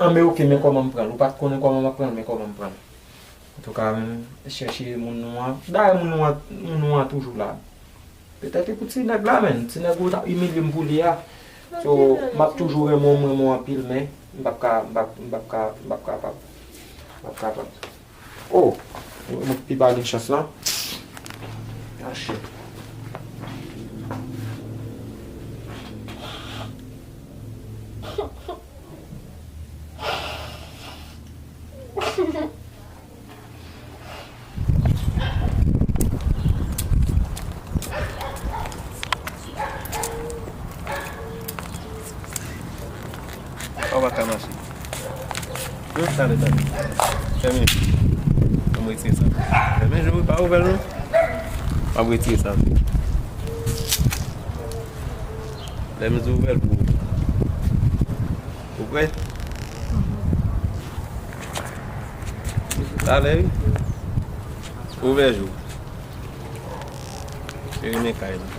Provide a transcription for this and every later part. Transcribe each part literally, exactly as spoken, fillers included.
Non, men oke, men kòman m pran l? Ou pa t konnen kòman m ap pran l, men kòman m pran l? Antouka, menm, chèche moun nou an. Dayè, moun nou an, moun nou an toujou la. Petèt li pou ti nèg la, menm. Ti nèg ou t ap imilye m pou li a. So, m ap toujou renmen w, m renmen w anpil, men m p ap ka, m p ap, m p ap ka, m p ap kapab. M p ap kapab. Oh! Mwen pi pa gen chans lan. Ah, shit. Ou pa ka mache. Hum, tande, tande. Fèmen. An m retire sa. Fèmen, je pa ouvè l non. M ap retire sa. Lè m di ouvè l pou ou. Ou prè? Talè wi. Ouvè je w. Cheri, men kay la.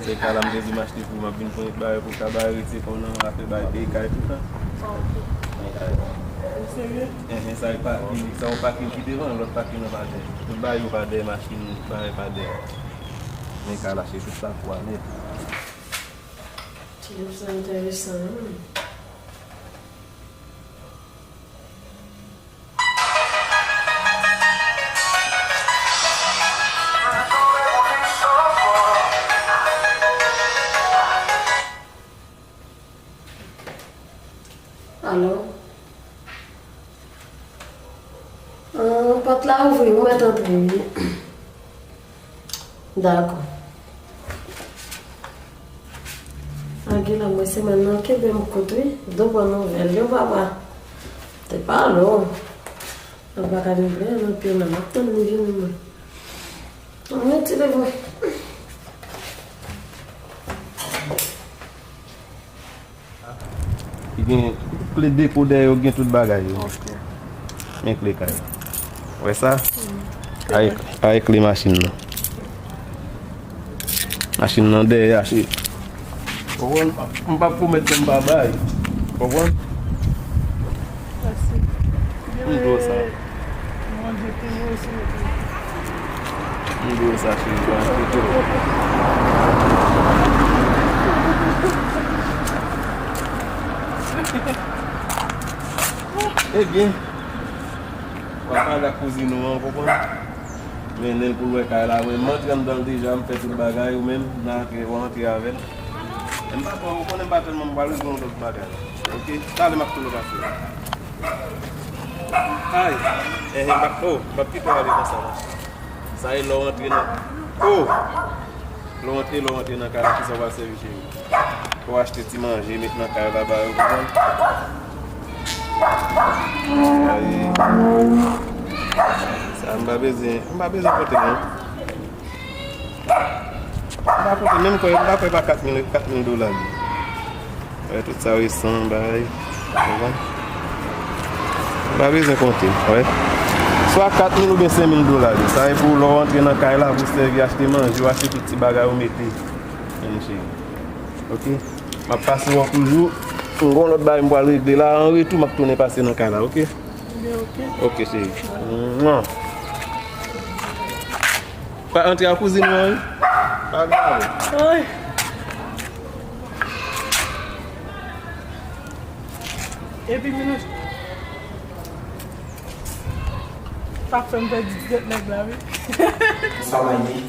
Se kay la m te di m achte pou m ap vin pran bay pou ka bay rete konnen afè bay peye kay tout tan. Men kay la. Ou serye? Enhen, sa e pakin, sa yon pakin ki devan, lòt pakin nan pa dèyè. Tout bay yo pa dèyè, machin bay pa dèyè. Men kay la, cheri, tout sa pou ale. Ti liv sa enteresan, wi. Alo? Ah, pòt la ouvri, ou mèt antre, wi. Dakò. Agilan, mwen semèn nan kenbe m kout, wi. M dwe pran nouvèl yo, papa. Te pale w. Mwen pa ka vin pran nan pye nan, m ap tann li vini, mwen. Mwen ti leve. Li gen kle depo dèyè yo, gen tout bagay yo. Ok. Men kle kay. Wè sa? Mm. Ay, ay kle machin nan. Machin nan dèyè, achte. Konprann? M p ap pwomèt ke m pa bay. Konprann? Mèsi. M di w sa. Bondye pini w, silvouplè. M di w sa, cheri, pa enkyete w. Ebyen, w ap pale ak kouzin ou an, w konprann? Mennen l pou l wè kay la. Mwen, m antre anndan l deja, m fè tout bagay, ou menm, nan antre, w antre avè l. E m pa twò, ou konnen m pa tèlman, m pral regle yon lòt bagay la. Ok? Talè m ap tounen pase. Ay! Enhen, m pa, oh, m p ap kite w ale konsa non. Sa e lè w antre nan, oh! Lè w antre, lè w antre nan kay la, kisa w pral sèvi, cheri? Fò w achte ti manje, met nan kay la ba yo, konprann? Ay. Sa m pa bezwen, m pa bezwen konte non. M pa konte, menm kwè, m pa kwè pa kat mil, kat mil dola li. Wè, tout sa resan, bay. Konprann? M pa bezwen konte, wè. Swa kat mil oubyen senk mil dola li. Sa e pou lè w antre nan kay la, pou sèvi achte manje, w achte tout ti bagay ou mete. Menm cheri. Ok? M ap pase wè w toujou. M gon lòt bagay m pral regle la. An retou, m ap tounen pase nan kay la, ok? Ebyen, ok. Ok, cheri. Mwa. Pa antre a kouzin mwen, wi. Pa gade. Ay. Epi, minit. Sa fè m pèdi tèt nèg la, wi. Sa va, Edi?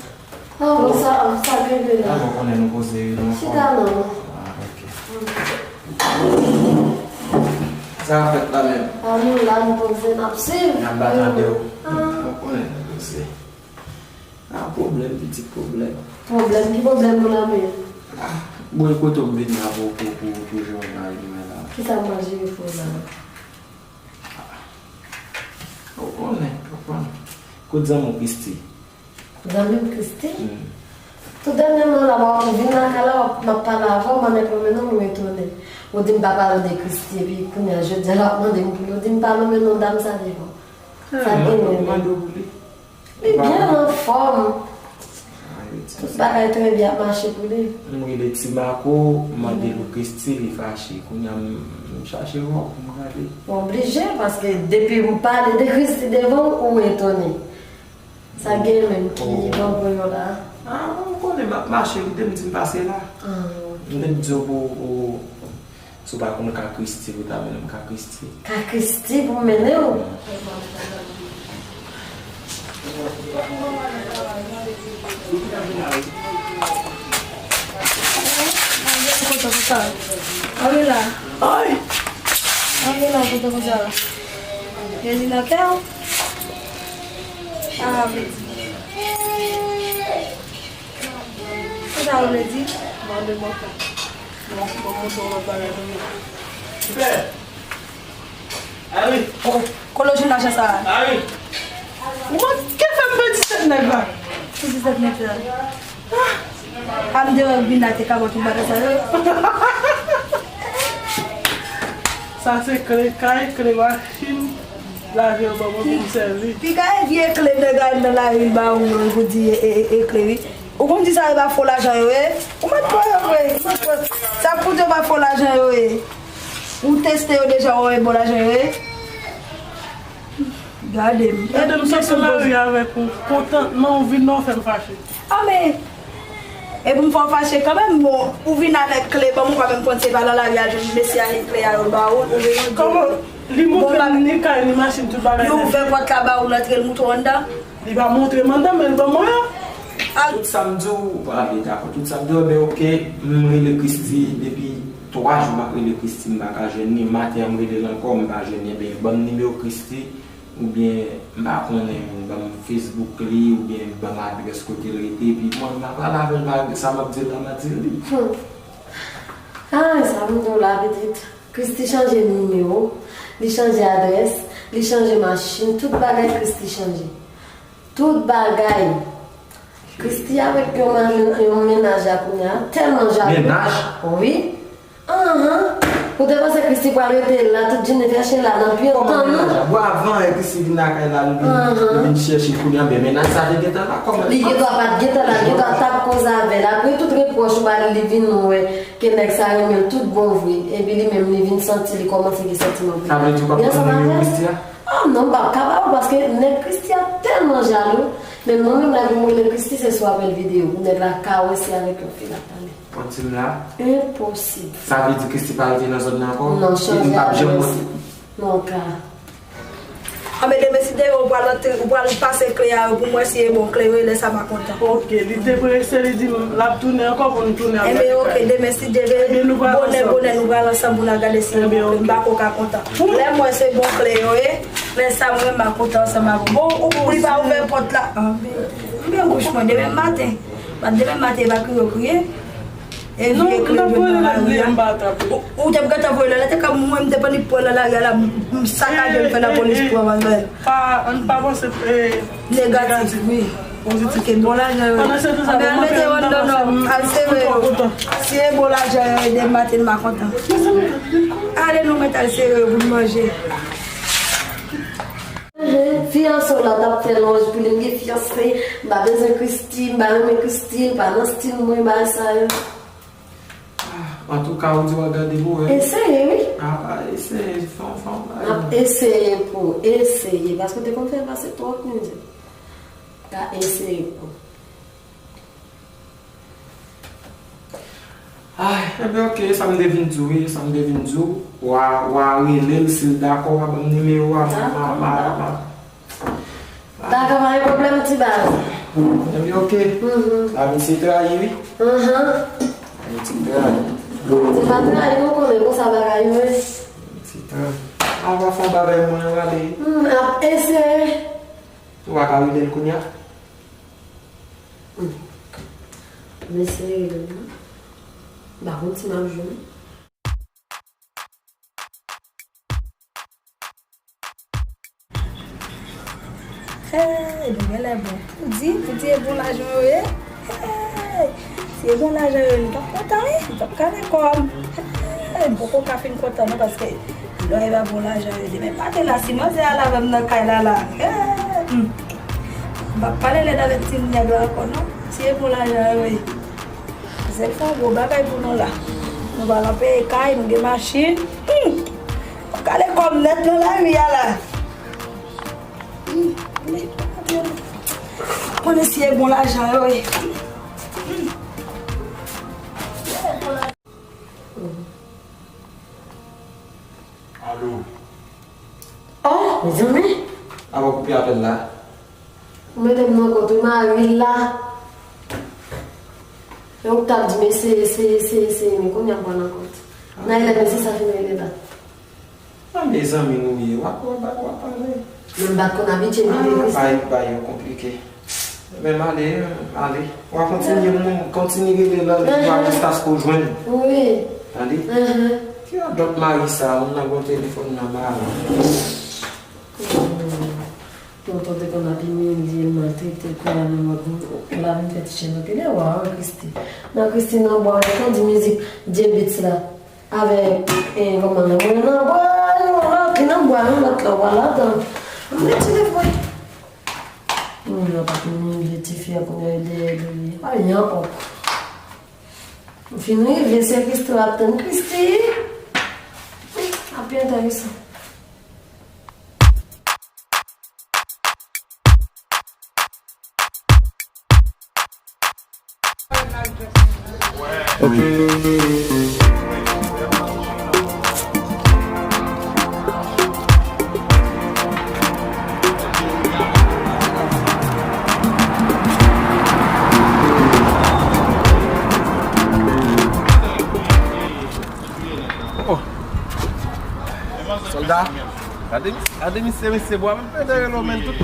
Ah, bon, sa, sa bebe la. Ah, bon, konnen nou poze, nou anfòm. Chita non. Ah, ok. Sa ap fèt la menm? Ah, nou la, nou poze, n ap swiv. N ap bat an de w. Ah. Bon, konnen nou poze. Ah, pwoblèm, pitit pwoblèm. Pwoblèm? Ki pwoblèm nou la menm? Ah, bon, kote w vin la pou, pou, pou, pou jwenn mari mwen la? Kisa m manje pou la? Ou konnen, ou konnen. Kote zanmi w Christy? Zanmi m Christy? Hmm. Tout dènyèman la, w ap vin lakay la, w ap, m ap pale avè w, m annik renmen non, m retounen. Ou di m pa pale de Christy, epi kounye a, jodi a, l ap mande m pou li. Ou di m pa nonmen non dam sa devan. Sa genyen menm. Mande w pou li. Li byen anfòm. Tout bagay trè byen ap mache pou li. M rele Ti Mako, m mande l pou Christie, li fache. Kounye a m, m chache wè w pou m rale. Ou oblije, paske depi m pale de Christie devan w, ou etone. Sa gen menm ki ban pou yo la? Ah, ou konnen m ap mache, li te m di m pase la. Ah, ok. M te m di w pou, pou, si w pa konn ka Christie, pou ta mennen m ka Christie. Ka Christie pou mennen w? Ann la. Ann la, kote konsa. Gen li nan kè w? Sa sa vle di? Sa sa vle di? Mande mwen. Bon, bon, montre w lòt bagay pou mwen. Pè! Ari! Oh, kote w jwenn lajan sa a? Ari! Ou manke fè m pèdi tèt nèg la. Ki ti tèt nèg la? Ah! Pa m te wè w vin la te ka wè tout bagay sa yo. Sa se kle kay, kle machin. Lajan yo ban mwen pou m sèvi. Pi kay vye kle nèg la nan lari l ba ou yo pou di e, e, e kle wi. Ou konn di sa yo pa fo lajan yo ye? Ou mèt kwè yo vre, ou mèt kwè. Sa pou di yo pa fo lajan yo ye? Ou teste yo deja, ou wè bon lajan yo ye? Gade m. Gade m sot nan lari avèk ou, kontantman ou vin nan ou fè m fache. Ah, men, e pou m fè w fache kanmenm, bon, ou vin avèk kle, ban m ou pa menm konn se pa nan lari al jwenn mesye a, e kle a yo ba ou, ou vin. Kòman? Li montre m ni kay, ni machin, tout bagay. Li ouvè pòt la ba ou, l antre, l moutre w anndan. Li pa montre m anndan, men l ban mwen an. Tout sa m di w, ou pa vle dakò. Tout sa m di w, men oke, m rele Christie depi twa jou m ap rele Christie, m pa ka jwenn li. Maten an, m rele l ankò, m pa jwenn li. Ebyen, ban m nimewo Christie, oubyen m pa konnen, ban m Facebook li, oubyen ban m adrès kote l rete, epi mwen, m ap pale avè l, malgre sa m ap di l la, m ap di l li. Hmm. Ah, sa m di w la, pitit. Christie chanje nimewo, li chanje adrès, li chanje machin, tout bagay Christie chanje. Tout bagay. Christie avèk yon, yon mennaj la kounye a, tèlman jalou. Mennaj? Wi. Anhan. Ou te panse Christie pral rete la, tout jounen fè chen la nan pye, tann ou? Bon, avan Christie vin lakay la, li vin, li vin chèche kounye a, men mennaj sa te gentan la, kòman? Li gendwa pa t gentan la, li gendwa t ap koze avè l. Apre tout repwòch ou ba li, li vin wè ke nèg sa renmen l tout bon vre. Epi li menm, li vin santi li kòmanse gen santiman pou li. Sa vle di ou p ap pran nimewo Christie a? Ah non, m p ap ka ba ou, paske nèg Christie a tèlman jalou. Men mwen menm, lè pou m rele Christie, se sou apèl videyo. Pou nèg la ka wè se avèk yon fi l ap pale. Ou di m la? Enposib. Sa vle di Christie pa rete nan zòn nan ankò? Non, chanje adrès. Non, ka. Anben, demen si Deyo ou pral antre, ou pral pase kle a yo pou m wè si e bon kle yo ye, lè sa m a kontan. Ok, li te prese, li di m l ap tounen ankò pou n tounen avèk. Enben, ok, demen si Dye vle, bonè, bonè, nou pral ansanm pou n al gade si e bon kle. M pa ko ka kontan. Lè m wè se bon kle yo ye, lè sa mwen m a kontan ansanm avè w. Bon, ou, ou li pa ouvè pòt la. Anben, anben, wouch mwen, demen maten. Bat demen maten, e pa kriye w kriye. E vye kle yo nan lari a. Ou, ou t ap gentan voye l ale, te ka mwen, m te pannik pran l nan lari a la, m, m sakaje l, fè lapolis pran m al bay l. Pa, ann pa panse negatif, wi. Ok, bon lajan yo. Anben, al mete yo anndan non, al sere yo. Si e bon lajan yo, e demen maten m a kontan. Ale nou mèt al sere yo pou n manje. Fiyanse w la t ap fè lòj pou li, m gen fiyanse, m pa bezwen Christie, m pa renmen Christie, l pa nan stil mwen, bagay sa yo. Ah, antouka, ou di w a gade pou wè. Eseye, wi. Ah, pa eseye, fè yon, fè yon bagay. M ap eseye pou eseye, paske w te konn fè pase twòp mizè. Ka eseye pou. Ay, enben, ok, sa m te vin di w, wi, sa m te vin di w. W a, w a rele l, si l dakò, w a ban m nimewo a, m a, m a, m a, m a. Dakò, pa gen pwoblèm, ti baz. Enben, ok. Mhm. Lavi se trayi, wi. Mhm. Lavi se trayi. Se pa trayi, nou konnen konsa bagay yo ye. Se trayi. A va fè yon bagay mwen rale. Hmm, ap eseye. Ou pa ka rele l kounye a? Hmm. M eseye rele l, non. M pa konn si m ap jwenn. Hey, nou genlè bon. Pou di, pou di e bon lajan yo ye. Hey, si e bon lajan yo ye, nou t ap kontan, wi. Nou t ap kale kò m. Hey, m poko ka fin kontan, non, paske lè e pa bon lajan yo ye. Men pa te la, si manzè al avè m nan kay la, la. Hey, hmm. M p ap pale lèd avèk ti nèg la ankò, non. Ye pou lajan yo ye. Se fè yon gwo bagay pou nou la. Nou pa nan peye kay, nou gen machin. Hmm! Gade kòb nèt nan lari a la. Hmm! Konnen si e bon lajan yo ye. Hmm! Alo. Oh, mezanmi. Avan koupe apèl la. Ou mete m nan kont ou, mari la. Donk, t ap di m eseye, eseye, eseye, eseye, men kounye a m pran nan kont. Nan elèv, men se sa fin rele la. A, mezanmi nou ye, w ap, w ap, w ap pale. Men m pa t konn abitye m vin ekri sa. Bay, bay yo konplike. Men m ale, ale. W a kontinye, moun, kontinye rele la, li va jiskaske w jwenn. Wi. Tande? Ki radòt mari sa, moun nan gon telefòn nan mari. Tonton te konn ap imilye l, maltrete l, kounye a menm wè, la vin fè ti chen nan pye. Lè w a wè Christy. Nan Christy nan bwa, w tande mizik Djebits la. Avèk, eh, kòman nan mwen nan bwa, yon lòt, li nan bwa, yon lòt la, w a ladan. Mwen ti lè vre. Moun nan pa t moun vle tifi a kounye a dèyè li. Pa yon òk. M fin rive, se Christy w ap tann. Christy! Ap pi enteresan. Oh. Sòlda. Gade, gade misye, misye, bwa, m ap fè dèyè lò, men tout.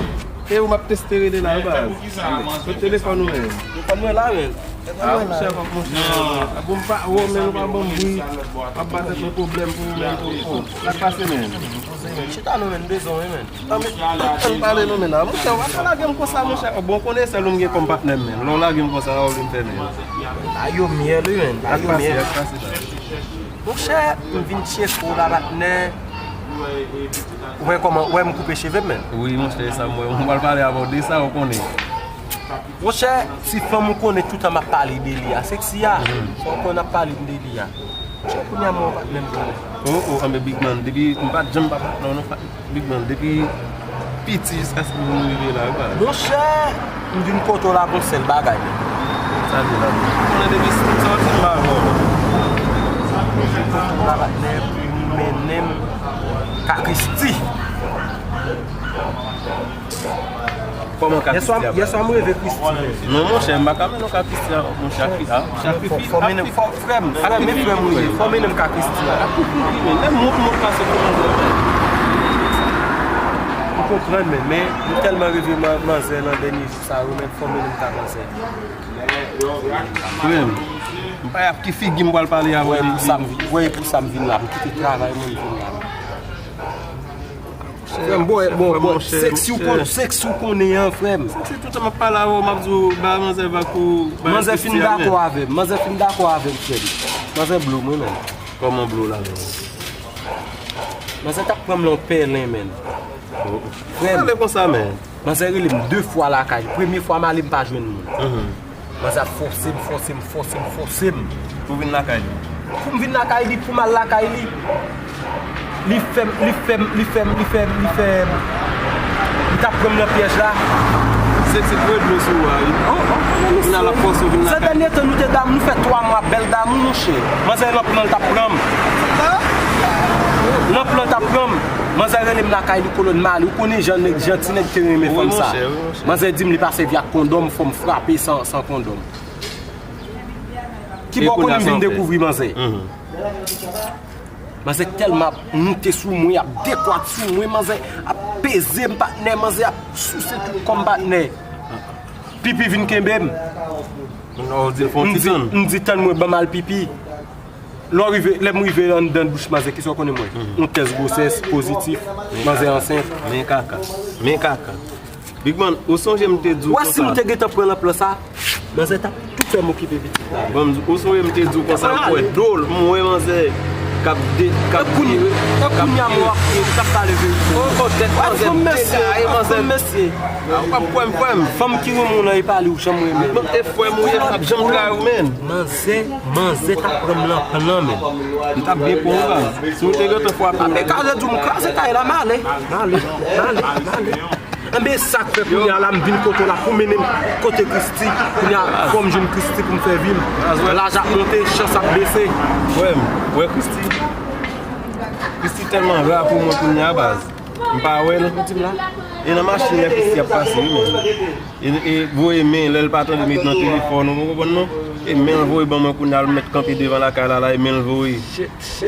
E ou m ap teste rele la, wi, baz. Kot telefòn ou menm? Telefòn mwen la, men. Ah, monchè, fòk monchè. Ah, bon, m pa, oh, men ou pa ban m bri. M ap ba tèt mwen pwoblèm pou ou, men, oh, oh. Sa k pase, men? Chita non, men, bezwen, wi, men. Ann pale non, men, la. Monchè, w ap lage m konsa, monchè. Bon, konnen sèl ou m gen kòm patnè m, men. Lè w lage m konsa, ou vle m fè, men. Ba yo myèl, wi, men. Ba yo myèl. Sa k pase, sa k pase, baz? Monchè, m vin tcheke w la, patnè. Ou wè kòman, ou wè m koupe cheve m, men. Wi, monchè, sa m wè. M pral pale avè w de sa, ou konnen. Monchè, ti fanm ou konnen toutan m ap pale de li a, Sexy a. Fò w konn ap pale m de li a. Monchè, kounye a m wè w pa t menm konnen. Oh, oh, anben Big Man, depi m pa t janm pa patnè w non, Big Man, depi piti jiskaske nou rive la, wi, baz. Monchè, m vin kote w la pou yon sèl bagay, men. Sa vle la, men. Konnen depi sòti m pa wè w. M vin kote w la, patnè, pou m mennen m ka Christy. Kòman ka Christy a? Yèswa m reve Christy, men. Non, monchè, m pa ka mennen w ka Christy a, monchè, ak fi, a, monchè, ak fi, ak fi. Fò mennen, fò, frè m, frè m, men frè m ou ye. Fò mennen m ka Christy a. Ak fi, fi, men. Lè m wont, m wont pase pou manzè. M konprann, men, men m tèlman reve man-, manzè nan dènye jou sa yo, men fò mennen m ka manzè. Frè m, m pa y ap ki figi m pral pale avè li. Wè, pou sa m vin, wè, pou sa m vin la, m kite travay mwen, m vin la. Frè m, bon, bon, bon, Sexy ou kon-, Sexy ou konnen an, frè m. Sexy, toutan m ap pale avè w, m ap di w, ba manzè vag pou, ba Christy a, men. Manzè fin dakò avè m, manzè fin dakò avè m, frè m. Manzè blow mwen, men. Kòman blow la, men? Manzè t ap pran m lan pèlen, men. Oh. Frè m. Pale konsa, men. Manzè rele m de fwa lakay li. Premye fwa m ale, m pa jwenn moun. Mhm. Manzè ap fòse m, fòse m, fòse m, fòse m. Pou vin lakay li. Pou m vin lakay li, pou m al lakay li. Li fè m, li fè m, li fè m, li fè m, li fè m. Li t ap pran m nan pyèj la. Se ti pwen dlo sou ou a, wi. Oh, oh, oh, oh. Kounye a l ap fòse w vin lakay li. Se dènye tan nou te damou, nou fè twa mwa bèl damou, monchè. Manzè nan plan l t ap pran m. Nan plan l t ap pran m. Manzè rele m lakay li, kolòn m ale. Ou konnen jan nèg, jan ti nèg te renmen fanm sa. Wi, monchè, wi, monchè. Manzè di m li pase vi ak kondòm, fò m frape san, san kondòm. Ki bò konnen m vin dekouvri manzè? Mhm. Manzè tèlman ap moute sou mwen, ap dekwat sou mwen, manzè ap peze m, patnè, manzè ap souse tout kò m, patnè. Pipi vin kenbe m. Non, ou di l fè yon ti tann. M di, tann mwen, ban m al pipi. Lè w rive, lè m rive anndan douch manzè, kisa w konnen mwen? Mhm. Yon tès gwosès pozitif, manzè ansent. Men kaka. Men kaka. Big Man, ou sonje m te di w konsa. Wè, si m te gentan pran lan plan sa, manzè t ap tou fè m okipe pitit la. Bon, ou sonje m te di w konsa, m wè do l, m wè manzè K ap de, k ap vire, k ap vire. E kounye a m w ap, w t ap pale verite. O, o, tèt manzè degaye, manzè. Mesye. A, ou p ap kwè m, frè m. Fanm ki renmen w lan, e pa li w janm renmen. Bon, e frè m ou ye, m p ap janm trayi w, menn. Manzè, manzè t ap pran m lan plan, menn. M t ap byen pran w, baz. Si w te gentan fwape. Ape kaze di w m kraze kay la, m ale. M ale, m ale, m ale. Enben, sa k fè kounye a la, m vin kote w la pou mennen m kote Christy. Kounye a, fò m jwenn Christy pou m fè vi m. Laj ap monte, chans ap bese. Frè m, wè Christy. Christy tèlman ra pou mwen kounye a, baz. M pa wè l. Ou di m la? E nan machin, lè Christy ap pase, wi, menn. E, e voye men, lè l pa tande m, e nan telefòn, ou konprann non? E men l voye ban mwen kounye a, l mèt kanpe devan lakay la, la, e men l voye.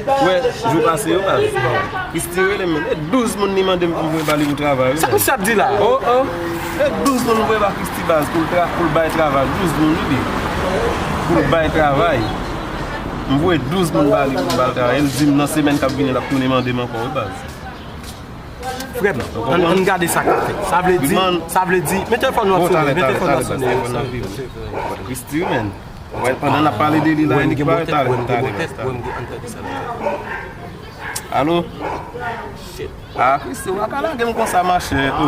Ou wè, jou pase yo, baz. Christy rele m, menn. E douz moun li mande m pou m voye ba li pou travay, wi, menn. Sa Christy ap di la? O, o. E douz moun m voye ba Christy, baz, pou l tra-, pou l bay travay. Douz moun, wi, li. Pou l bay travay. M voye douz moun ba li pou l bay travay. E l di m nan semèn k ap vini, l ap tounen mande m ankò, wi, baz. Frè m, ann, ann gade sa k ap fèt. Sa vle di, sa vle di, mete telefòn nan sonnen, mete telefòn nan sonnen. Christy, menn. Wè, pandan n ap pale de li la, li parèt talè, talè, talè. Alo? A, Christy, w pa ka lage m konsa, machè. O.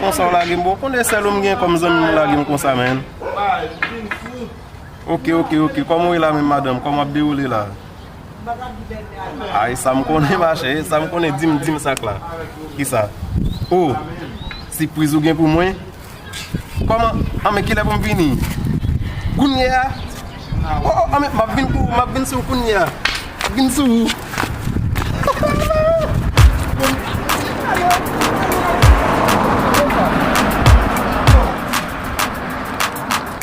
Konsa w lage m, bon, konnen sèl ou m gen kòm zanmi, w lage m konsa, menn. Ok, ok, ok. Kòman w ye la menm, madanm? Kòman w ap dewoule la? Ay, sa m konnen, machè, sa m konnen, di m, di m sa k la. Kisa? O, sipriz ou gen pou mwen? Kòman? An, men kilè pou m vini? Kounye a? O, o, an, men m ap vin pou, m ap vin sou ou kounye a. M ap vin sou ou.